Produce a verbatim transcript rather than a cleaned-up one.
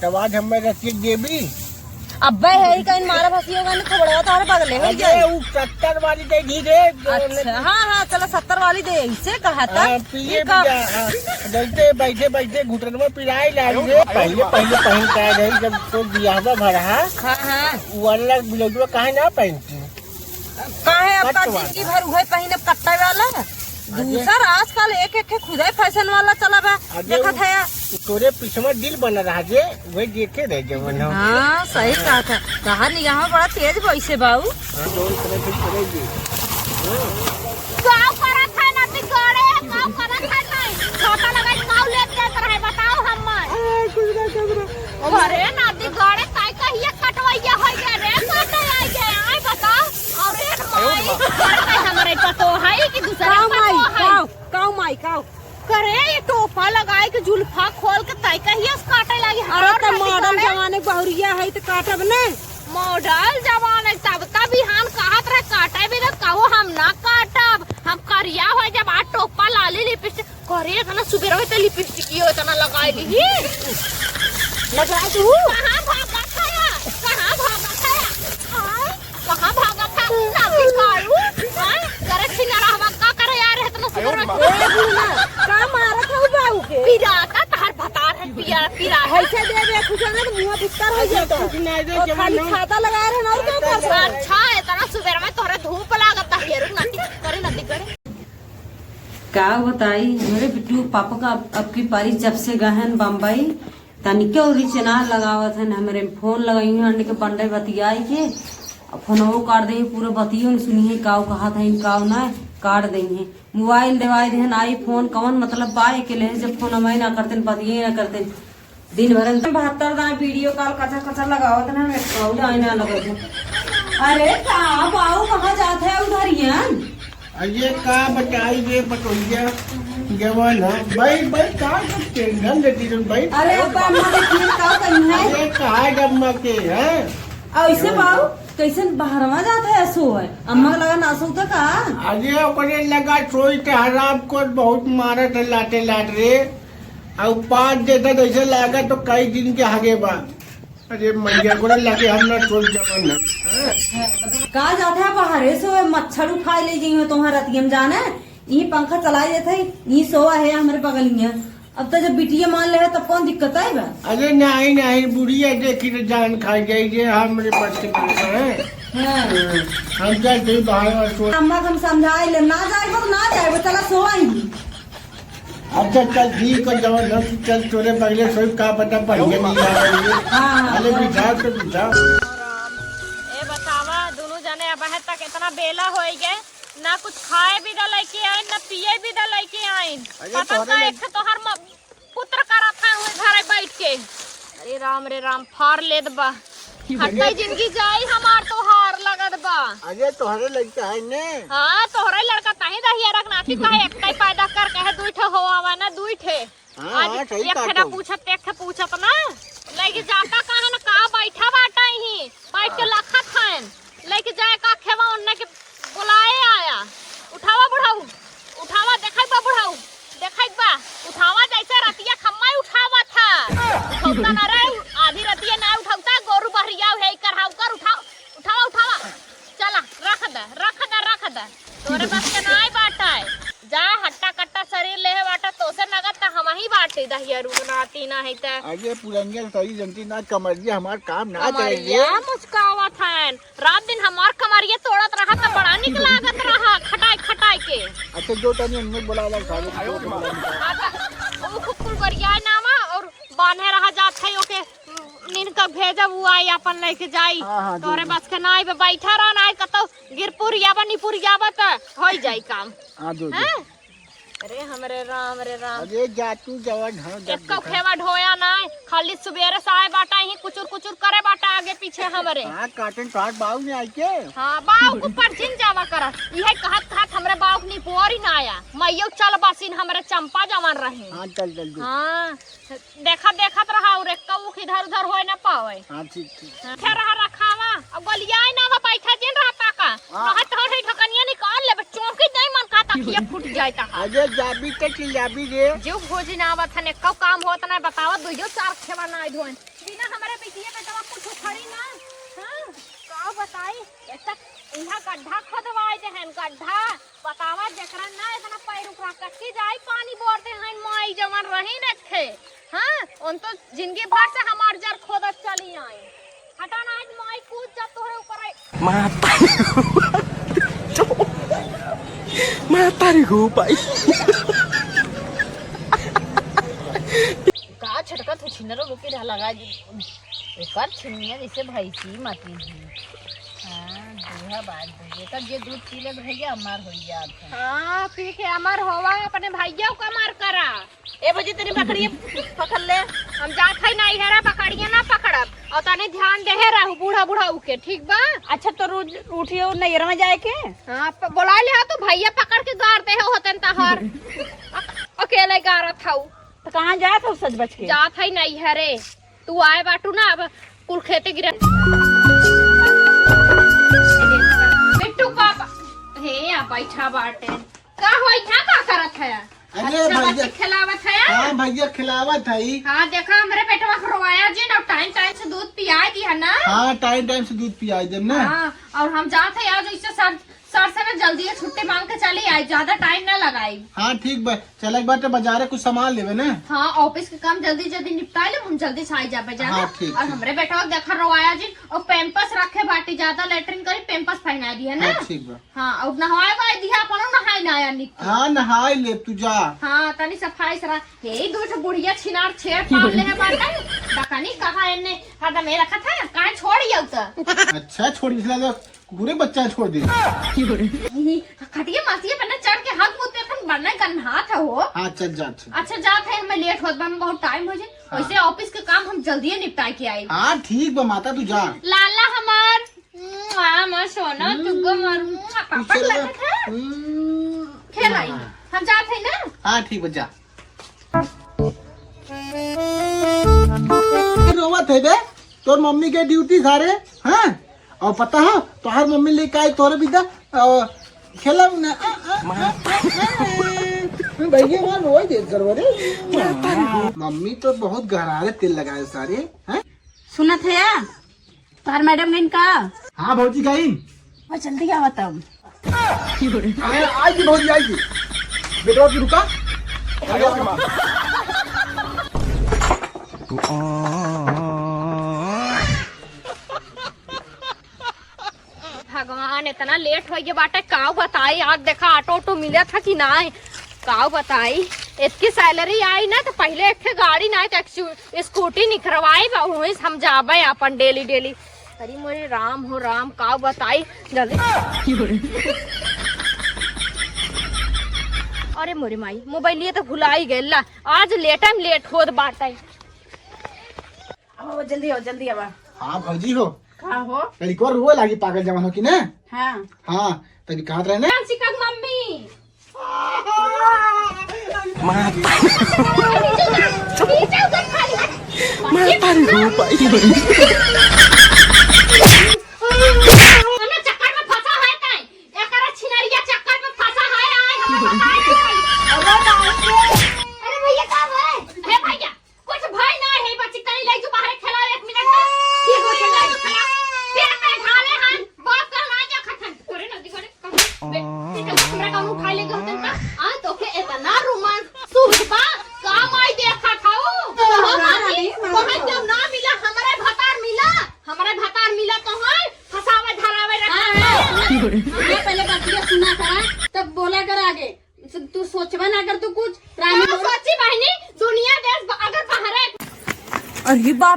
तब आज हमें रसीद देबी। अब्बे है ही कहीं मारा फंसी होगा ना, थोबड़वा तोहरे बगले हो अरे, जाए। उ सत्तर वाली दे दी रे, जो अच्छा, हाँ, हाँ, चला सत्तर वाली दे, इसे कहा था। हाँ, पिए ये भी का जा, हाँ, जैसे बैठे, बैठे घुटनवा पिराए लाग रे। पहले, पहले पहन के आ रही, जब तो बियाहवा भरा, हाँ, हाँ। वो वाला ब्लाउजवा काहे ना पहनती? काहे अब का कट वाला। जिंदगी भर उहे पहिने कट्टा वाला? अरे। दूसर आजकल एक एक के खुदे फैशन वाला चला बा। अरे देखत वो है। तोरे पिछवा दिल बना रहा जे, वही देखे रह जवन हो। हाँ, सही कहा था। कहा निगाह बड़ा तेज वैसे बाऊ। हाँ, तो इस तरह से चलेगी। गाँव करत है ना तिगड़े, गाँव करत है नहीं। छोटा लगा गाँव लेत जात रहे, बताओ हम्मर। आ, कुछ ना, कुछ ना। अरे नाती गड़े ताई कहिया कटवैया होइ गया रे, काटे आई गया, आई बताओ। अरे माई, अरे हमरे पतो है कि दूसरे काऊ माई, पतो है। काऊ, काऊ माई, काऊ। करे ये टोपा लगाए के जुल्फा खोल के ताई कहिया से काटे लागी, अरे हमार तो नाती मॉडर्न गड़े। जमाने बहुरिया है तो काटब ने। मॉडर्न जमाने तब तब बिहान कहत रहे काटे भी न कहो हम ना काटब, हम करिया हो जब आ टोपा लाली लिपस्टिक करे इतना सुबेरवे ते लिपस्टिक यो इतना लगाई ली। लगाई तू। कहाँ भागत है? कहाँ भागत है? आय, कहाँ भागत है? ना भिखारू। आय, करे छिना रहवा का करे यार इतना सुबेरवे। ए बुना, का मारत हो बाऊ के? पिराता तहर भतार है पिया, पिरा। ऐसे दे दे कुछ ना तो मुंह भीतर हो जाता। कुछ नहीं दे और जवान खाली हो। खाता लगा रहे ना और क्या कर सकते? अच्छा, इतना सुबेरवे तोहरे धूप लागत है, ये रुक ना, करे ना, करे। का बताई, हमरे बिट्टू पापा का अब, अब की पारी जब से गए हैं बम्बई, तनिके उरी चेनार लगावत हैं, हमरे फोन लगाई हैं, अन्ने के बंडे बतियाई के, अब फोनवो काट दे, पूरा बतियो न सुनी है, काऊ कहत हैं, काऊ ना, काट दे हैं। मोबाइल देवाई दे हैं, iPhone, कौन मतलब बा के ले, जब फोन हमारे ना करते, बतिये ना करते। दिन भर अंदर बहत्तर दाएं वीडियो कॉल कचर कचर लगावत ना, हमें कॉल आए ना लगत है। अरे का बाऊ कहाँ जात है उधरियन? अरे का बताई रे पतोहिया, जवान है। भाई, भाई, का सब टेंशन लेती तुम भाई? अरे अब्बा अम्मा के फिर का कही है? अरे कहा जब माँ के है? ऐसे बाऊ कैसे बहरवा जात है ऐसो है? अम्मा का लगा ना सो तो का? अरे ओकरे लगा सोई के हराम को बहुत मारत है लाते लात रे। अउ पाँच देता जैसे लागा तो कई दिन के आगे बा। अरे मैया, गोड़ा लगे हम ना छोड़ जवन ना। हाँ? का जात है बाहरे से, ओए मच्छर उठाए ले गई हो तोहार रतियम जाने। ई पंखा चलाई देत है, ई सोवा है हमरे बगलिया। अब तो जब बिटिया मान ले है तब कौन दिक्कत है बा? अरे नहीं, नहीं, बुढ़िया देखी तो जान खा जाई जे हमरे बस के बात है। हाँ। हम चल तू बाहर और सो। अम्मा हम समझाए ले, ना जाए तो ना जाए, चला सोवा ही। अच्छा, चल ठीक है, जवन हो, चल तोरे बगले सोई, का पता बढ़िया मिल जाए। हाँ, हाँ, अरे हाँ। बिठाओ तो बिठाओ। ए बतावा, दोनों जने अब तक इतना बेला होई गए, ना कुछ खाए भी दा लेके आइन, ना पिए भी दा लेके आइन। अरे पता तोहरे ना ले- एक ठे तोहर म-, पुत्र करत है हुए घरे बैठ के। अरे राम रे राम, फार लेत बा। हत्ता जिंदगी जाई हमार तोहार लगत बा। अरे तोहरे लड़का है ने। हाँ, तोहरे लड़का ताही दहिया रख नाती काहे एकटा ही पैदा कर कहे दुई ठे हो आवा ना, दुई ठे। हाँ, आज हाँ, सही एक बात ठे ना है। पूछत, एक ठे पूछत ना। लेके जाता काहे ना, का बैठा बाटा ही, बैठ के हाँ। लखत हन। लेके जाए का खेवा उन्ने के बुलाए आया। उठावा बुढ़ऊ, उठावा, देखत बा बुढ़ऊ, देखत बा, उठावा जैसे रतिया खम्मा ही उठावा था। उठौता ना रे, आधी रतिया ना उठौता, गोरू बहरिया है, कर हाउ कर, उठाओ, उठावा, उठावा, चला, रख दे, रख दे, रख दे, तोरे बस के नाई बाटा है। जा हट्टा कट्टा शरीर लेहे बाटा, तोसे नगद त हम ही बाटे दहिया रुगना तीना है त। अरे पुरनिया सही जनती ना, कमरिया हमार काम ना करे रे। कमरिया मुचकावत हन। रात दिन हमार कमरिया तोड़त रहा त बड़ा निक लागत रहा, खटाई खटाई के। अच्छा, जो तनी उनमें बोला ला, सारे को बोला ला। उ कुकुर गरिया नामा और बांधे रहा जात है ओके, निन का भेजब उ आई अपन लेके जाई। हाँ, हाँ, जो तोरे भी। बस के ना आई, बैठा रहा ना आई, कतौ गिरपुर याबा निपुर याबा त होई जाई काम। हाँ, जो, जो। हैं? अरे हमरे राम रे राम। अरे जा तू जवन हो, जब एको देखा। खेवा ढोया ना, खाली सुबेरे से आए बाटा, ही कुचुर कुचुर करे बाटा आगे पीछे हमरे। हाँ, काटन तोहार बाऊ ने आई के? हाँ, बाऊ को परचिन जावा करा। इहे कहत कहत हमरे बाऊ के निपोरी ना आया। मइयो चल बसिन हमरे चंपा जवन रहे। हाँ, चल जल्दी। हाँ, देखा देखत रहा और एक कौख इधर उधर होए ना पावे। हाँ, ठीक, ठीक। हाँ, रहा रखावा, अब गोलियाए ना बा, बैठा जिन रहा पाका। हाँ। रहा तोहर ही ढकनिया निकाल लेबे, चौंकी नहीं मन कहता, ये फूट जाए तहार। अरे जाबी त चिल्लाबी रे। जो भोजी ना आवत हन, एको काम होत ना, बतावा, दुइयो चार खेवा ना धोन। बिना हमरे बिटिया बेटवा कुछ उखड़ी ना। हाँ, का बताई, एक तक इहाँ गड्ढा खोदवाए दे हन, गड्ढा। बतावा, जेकरा ना इतना पैर उकरा कटकी जाई, पानी बोर दे हन, माई जवन रही न खे। हाँ, उन तो जिंदगी भर से हमार जर खोदत चली आई। हटा ना, आज माई कूद जा तोहरे ऊपर आई। माता, माता रे गो भाई। का छटकत हो छिनरो लोग के लगा जी। एकर छिनिया जैसे भैंसी माटी जी। हाँ, दूहा बात दे। एकर जे दूध पी ले भैया, अमर हो जात है। हाँ, पी के अमर होवा, अपने भैया को अमर करा। ए भौजी, तनी बकरिया पकड़ ले। हम जात है नैहरा, बकरिया ना पकड़ब। और तनी ध्यान देहे रहू बूढ़ा बूढ़ा उके, ठीक बा? अच्छा, तो रोज उठियो नैहरा में जाए के? हाँ, प-, बोला ले, हाँ, तो भैया पकड़ के गार दे होतन तहार। अक-, अकेले गारत हऊ। तो कहाँ जात हो सज बज के? जात है नैहरे। तू आए बाटू ना, अब कुल खेते गिरे। बिट्टू पापा, हे, यहाँ बैठा बाटे। का हो, यहाँ का करत है? अरे अच्छा, भैया। बच्चे खिलावत है? हाँ भैया, खिलावत है। हाँ, देखा, हमरे बेटवा को रोवाया जी ना, टाइम टाइम से दूध पियाए दिया ना। हाँ, टाइम टाइम से दूध पियाए देम ना। हाँ, और हम जात है आज, इससे सर सर से ना जल्दी ये छुट्टी मांग के चली आई, ज्यादा टाइम ना लगाई। हाँ ठीक बा, चले के बाटे बाजारे कुछ सामान लेवे ना। हाँ, ऑफिस के काम जल्दी जल्दी निपटा ले, हम जल्दी से आई जाबे जाना। हाँ, ठीक, और ठीक। हमरे बेटवा के देखा रोवाया जी, और पैम्पर्स रखे बाटी, ज्यादा लेटरिन करी, पैम्पर्स पहना दिया ना। हाँ, ठीक बा। हाँ, और नहाए वाए दिया, अपनो नहाए ना आया निक। हाँ, नहाए ले तू जा। हाँ, तनी सफाई सरा, हे दो ठो बुढ़िया छिनार छेड़ पाल ले है बाटे। पता नहीं कहाँ एने हरदम ए रखा था, कहाँ छोड़ आऊ त। अच्छा, छोड़ इसलिए तो कुकुरे बच्चा छोड़ दे। खटिया मासिया पे न चढ़ के हाथ मुंह पे अपन बनना गन्हात है हो। हाँ, चल जा, चल। अच्छा, जात है, हमें लेट होत बा, हमें बहुत टाइम हो जाए। हाँ। वैसे ऑफिस के काम हम जल्दी ही निपटा के आई। हाँ, ठीक बा माता, तू जा। लाला हमार, मुआ, हमार सोना, हम्म, चुग्गा मारू, मुआ, तू पापड़ चल। लगत है। हम्म, खेल आई। हाँ। हम जात है ना। हाँ, ठीक बा, जा। रोवत है बे, तोर मम्मी के ड्यूटी सारे, हाँ? और पता हो, तोहर मम्मी लेके आई तोरे बिदा, अ, खेलौना, अ, अ, अ, अ, अ, अ। भैया, वहाँ रोई दे, जरूर रे। मम्मी तो बहुत गहरारे तेल लगाए सारे, हैं? सुनत है या? तोहर मैडम गइन का? हाँ भौजी गइन। और जल्दी आवा तब। अरे, आई जी भौजी, आई जी। बेटवा की रुका। अरे, अरे, माँ। भगवान, इतना लेट होइ गए बाटे, काउ बताई। आज देखा, ऑटो ऑटो मिलत है कि नाहीं, काउ बताई। इतकी सैलरी आई ना, तो पहले एक ठे गाड़ी ना, तो एक स्कू-, स्कूटी निकरवाई बा, वहीं से हम जाबे अपन डेली डेली। अरे मोरे राम हो राम, काउ बताई जल्दी। अरे मोरे माई, मोबाइलिया तो भुलाई गइल ला, आज लेट टाइम लेट होत बाटे। आओ, जल्दी आओ, जल्दी आवा। हाँ भौजी हो। का हो? लड़िकवा रोवे लागी, पागल जवान हो कि ना? हाँ। हाँ, तभी कहत रहे ना। शिक्षक मम्मी। माता। माता रे हो भाई। हमरा चक्कर में फंसा है काहे? एकरा छिनरिया चक्कर में फंसा है, आए हमरा बताए नहीं। अरे भैया, का है? हे भैया, कुछ भय ना है, बच्ची, तनी ले जो बाहर खेला एक मिनट का। ठीक हो, खेला जो खेला। पेट में ढाले हन, बाप का ना जा खतन। तोरे नदी गोरे कहूँ, बे, ठीक है, हमरा कहूँ खाई ले गहतन का। आ, तोके इतना रोमांस सूझ बा, का माई देखा खाऊ? कहो माई, कहो जब ना मिला, हमरे भतार मिला, हमरे भतार मिला तो है, फसावे धरावे रखा। हाँ, हाँ, पहले बतिया सुना करा, तब बोला कर आगे। तू सोचबा ना कर तू कुछ, रानी का बोल। सोची बहनी, दुनिया देश ब-, अगर बहरे। अरे बाप।